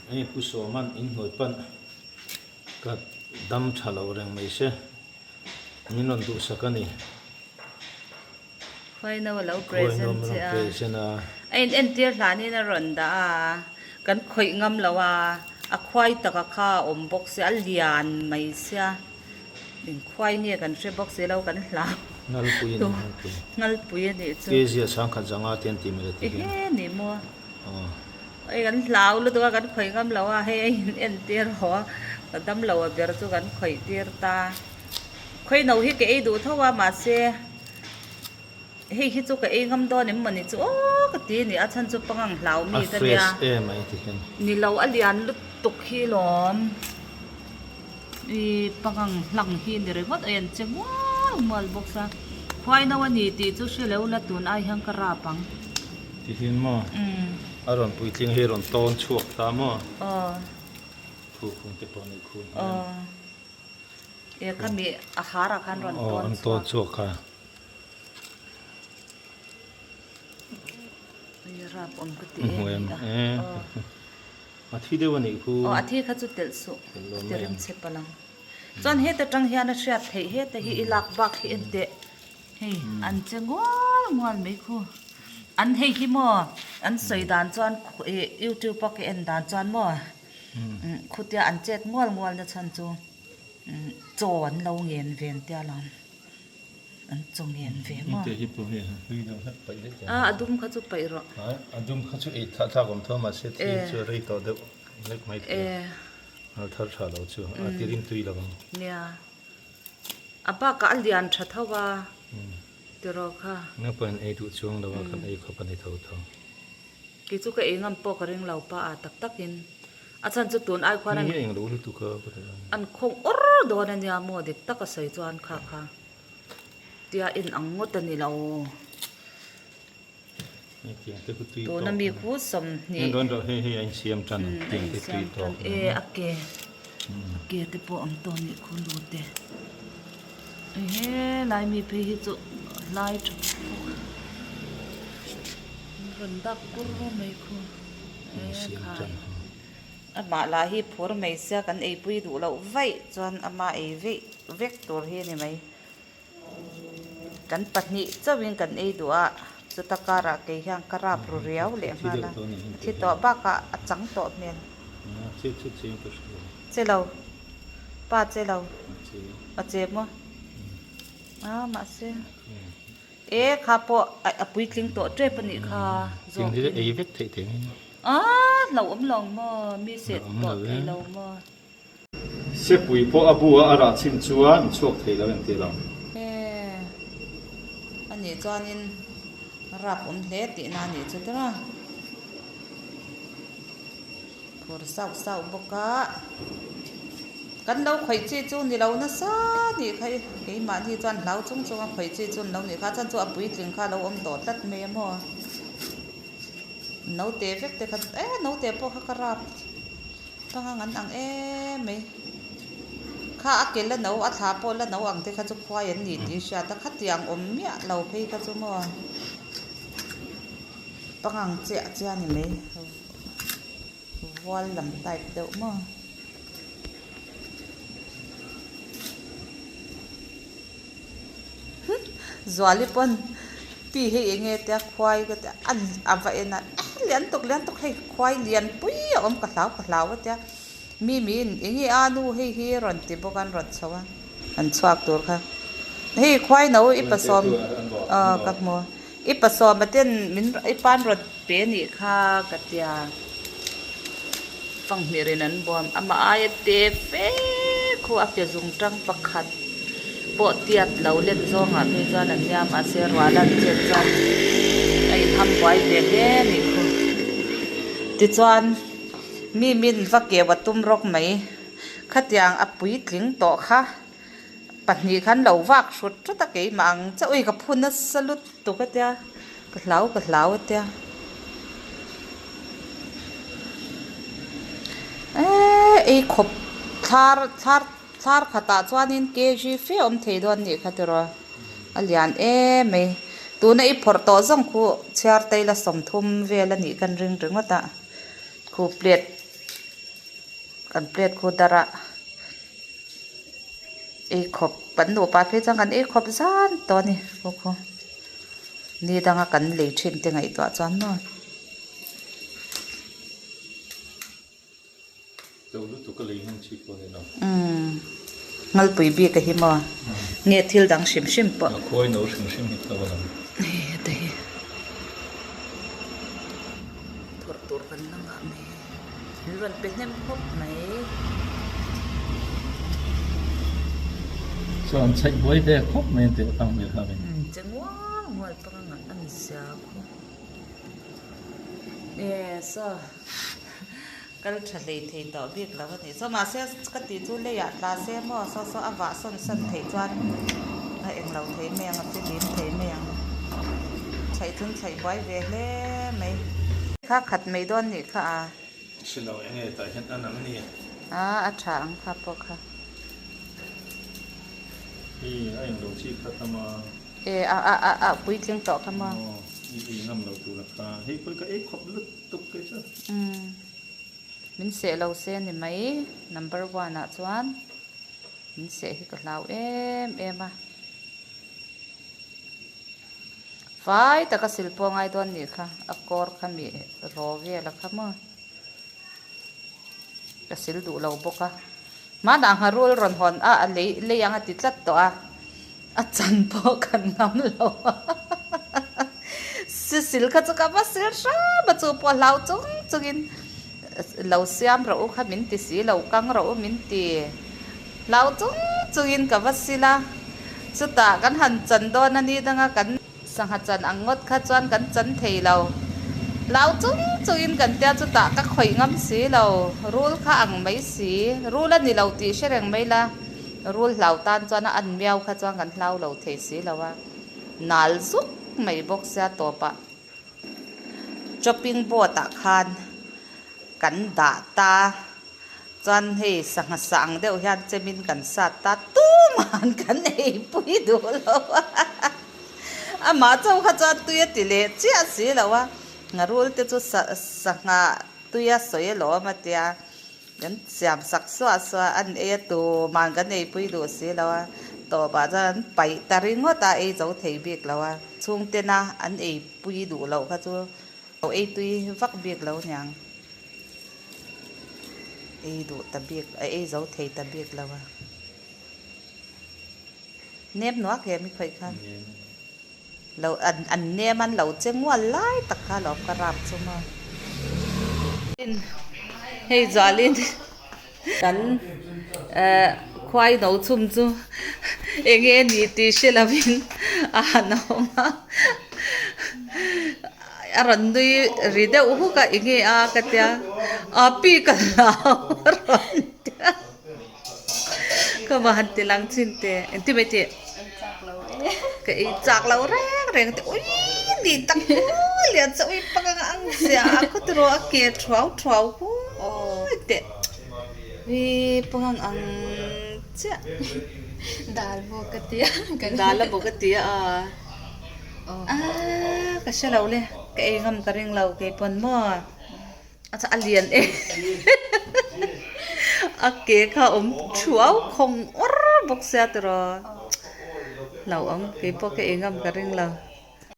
Hei Pu Sawman inhnuai pan ka dam tha lo reng mai se min rawn duhsak a ni. Khuaino a lo present che a. A in entir hlanin a rawn dah a, kan khawih ngam lo a, a khuai taka kha a awm bawk sia, a lian mai sia, eng khuai nge kan hre bawk si lo kan hlau. Ngalpui a ni, ngalpui. Ngalpui a nih chu. Kezia sangkhat zanga te an ti mai la ti hian. Ehe ni maw. Hei kan hlau lutuk a kan khawih ngam lo a, hei a in entir haw a, ka damlo a ber chu kan khawih tir ta. Khawi no hi ka ei duh tho a mahse hei hi chu ka ei ngam dawn em mawni chu aw ka ti a ni a chhan chu pangang hlau mi ka nia. A fresh em ai ti hian. Ni lo a lian lutuk hi lawm i pangang hlang hi ni ringawt a en che mual mual bawk sa. Khuai no a ni tih chu hre lo la tun ai hian ka rap ang. Ti hian maw a rawn puitling hi a rawn tawn chhuak ta maw. Aw. Thu khung te pawh nih khun hian. Aw. E khami a har ah khan rawn tawn chhuak. Aw an tawn chhuak kha. Ui rap awm ka ti em a. A thi deuh a nih khu. Aw a thi kha chu telh suh. A ti rem chhe palh ang. Chuan heta tang hian a hriat theih heta hi i lak bak hi en teh. Hei an che ngual ngual mai khu. An hei hi maw an sawi dan chuan youtube a ka en dan chuan maw khutia an chet ngual ngual na chhan chu chaw an lo ngen ve an tia lo an chaw ngen ve maw a a dum kha chu paih rawh a dum kha chu ei thlak thlak awm tho mahse thil chu rei tawh deuh lek mai thei a thar tha lo chu a ti rim tui lo ang nia a bakah a lian tha tho a tiraw kha naupang ei duh chuang lo a kan ei khawp a ni tho tho. Kei chu ka ei ngam pawh ka ring lo pa a tak tak in a chhan chu tun ai khuan an khawng awr dawn a nia maw dik tak a sawi chuan kha kha tia in ang ngawt a ni lo tuna mi khu 20 e a ke a ke te pawh ang tawh nih khu lu te. Ehe lai mi phei hi chu hlai tha bawk a rawn dak kur mai khu ekhai amah lah hi phur mai sia kan eipui duh loh vaih chuan ama ei veih vek tur hi a ni mai kan pahnih chauhin kan ei duh a chuta karah kei hian ka rap ru riau leh nghal a thi tawh bakah a chang tawh hmel. Che lo. Pa che lo. A che maw? A mahse e kha pawh a puitling tawh tep a nih kha zawk in. Ei vek theih thei mai. A hlauhawm lo maw mi seh tawh thei lo maw. Sepui pawh a bu a a rah chhin chuan chhuak thei lo em tih lo. E a nih chuanin rap awm hle tihna a nih chu tira. Phur sauh sauh bawk a, kan lo khawih chi chu ni lo nasa nih kha i keimahni chuan hlau chung chung a khawih chi chu an lo nih kha chuan chu a puitling kha a lo awm tawh tlat mai a maw naute vek te kha eh naute pawh kha ka rap pangang an ang em mai kha a ke la no a thla pawh la no ang te kha chu khuai an ni tih hriat a khatiang awm miah lo phei kha chu maw pangang chiah chiah a ni mai. Vual lam type deuh maw. Zuali pawn pi hei eng nge tia khuai ka tia a a va en a eh lian tuk lian tuk hei khuai lian pui a awm ka hlau ka hlau a tia mi miin eng nge a nu hei hi rawn ti bawk a an rawn chho a an chhuak tur kha hei khuai no i pasawm aw ka hmu i pasawm a ten min i pan rawn Pe nih kha ka tia fanghmir in an buam amah aia te fe khu a ke zung tang pakhat pawh tiat lo let zawng ah phei chuan an nia mahse ruah lan chet chuan a in ham buai ve hle a nih khu tichuan mi min va keu a tum rawk mai khatiang a puitling tawh kha Pahnih khan lo vak hrut hrut a keimah ang che ui ka phu nasa lutuk a tia ka hlau ka hlau a tia eee ei khawp thlar thlar thlar khatah chuanin kg fe awm thei dawn nih kha tiraw a lian em mai tuna i phawrh tawh zawng khu chhiar te ila 30 vel a nih kan ring ringawt a khu plate. Kan plate khu dar a ei khawp kan nupa phei chuan kan ei khawp zan tawh a ni khu khu ni danga kan lei thin te ngaihtuah chuan maw. Umm ngalpui bik a hi maw nge thil dang hrim hrim pawh. Hei heta hi phawrh tur kan la ngah mai. Min rawn pe hnem khawp mai. Chuan chheih buai ve khawp mai an tih ang hmel kha min. Che ngual ngual pang ang a ni sia khaw. E saw kal tha hlei thei tawh bik lo a nih chuan mahse ka tih chu leiah tla se maw saw saw a vah sawn sawn theih chuan a englo thei mai ang a filim thei mai ang. Chheih chun chheih buai ve hle mai. Kha khat mai dawn nih kha a. Si lo eng nge tah hian an ang ni. A a tha ang kha pawh kha. Hi a eng lo chi kha tam a. E a a a a puitling tawh kha maw. Aw i ei ngam lo tur a kha. Hei pawh hi ka ei khawp lutuk kei chu. Umm min seh lo se ni mai number one ah chuan min seh hi ka hlau em em a. Fai taka sil pawh ngai dawn nih kha a kawr kha mi raw vel a kha maw ka sil duh lo bawk a hmanah ngharul rawn hawn a a lei lei ang a ti tlat tawh a a chan pawh kan ngam lo a si sil kha chu ka va sil hram a chu pawh hlau chung chungin lo siam rawh u kha min ti si lo kang rawh u min ti. Hlau chung chungin ka va sil a, chutah kan han chan dawn a ni danga kan sangha chan ang ngawt kha chuan kan chan thei lo. Hlau chung chungin kan tia chutah ka khawih ngam si lo, rul kha ang mai si, rul a ni lo tih hre reng mai la, rul hlau tan chuan a an miau kha chuan kan hlau lo thei si lo a, nal zuk mai bawk sia tawpah chopping board ah khan kan dah ta. Chuan hei sangha sang deuh hian chemin kan sat ta tuman kan eipui duh lo a, amah chauh kha chuan tui a ti leh chiah si lo a, ngharul te chu sangha tui a sawi alawm a tia, kan siam sak suah suah a, an ei a tuman kan eipui duh si lo a, tawpah chuan an paih ta ringawt a, ei zo thei bik lo a, chhungtena an eipui duh loh kha chu ei tui vak bik lo aniang. Ei duh ta bik a ei zo thei ta bik lo a. Nem nuak he mi khawih khan. Lo an an nem an lo che ngual lai tak kha lawm ka rap chu maw. Hei zualin kan eh khuai no chhum chu eng nge ni tih hre lovin a han awm a. A rawn nui ri deuh huk a eng nge a ka tia a pi ka hlau a rawn tia ka va han ti lang chin te engti mai tih ka ei chak lo reng reng te ui ni tak lian che ui pak ang ang zia a khaw tiraw a ke thuau thuau huai teh ui pang ang ang chiah dal bawk ka tia dal a bawk a tia a. Aaa ka hre lo le ka ei ngam ka ring lo kei pawn maw a chah a lian em a ke kha a awm thuau khawng awr bawk sia tiraw hlauhawm kei pawh ka ei ngam ka ring lo.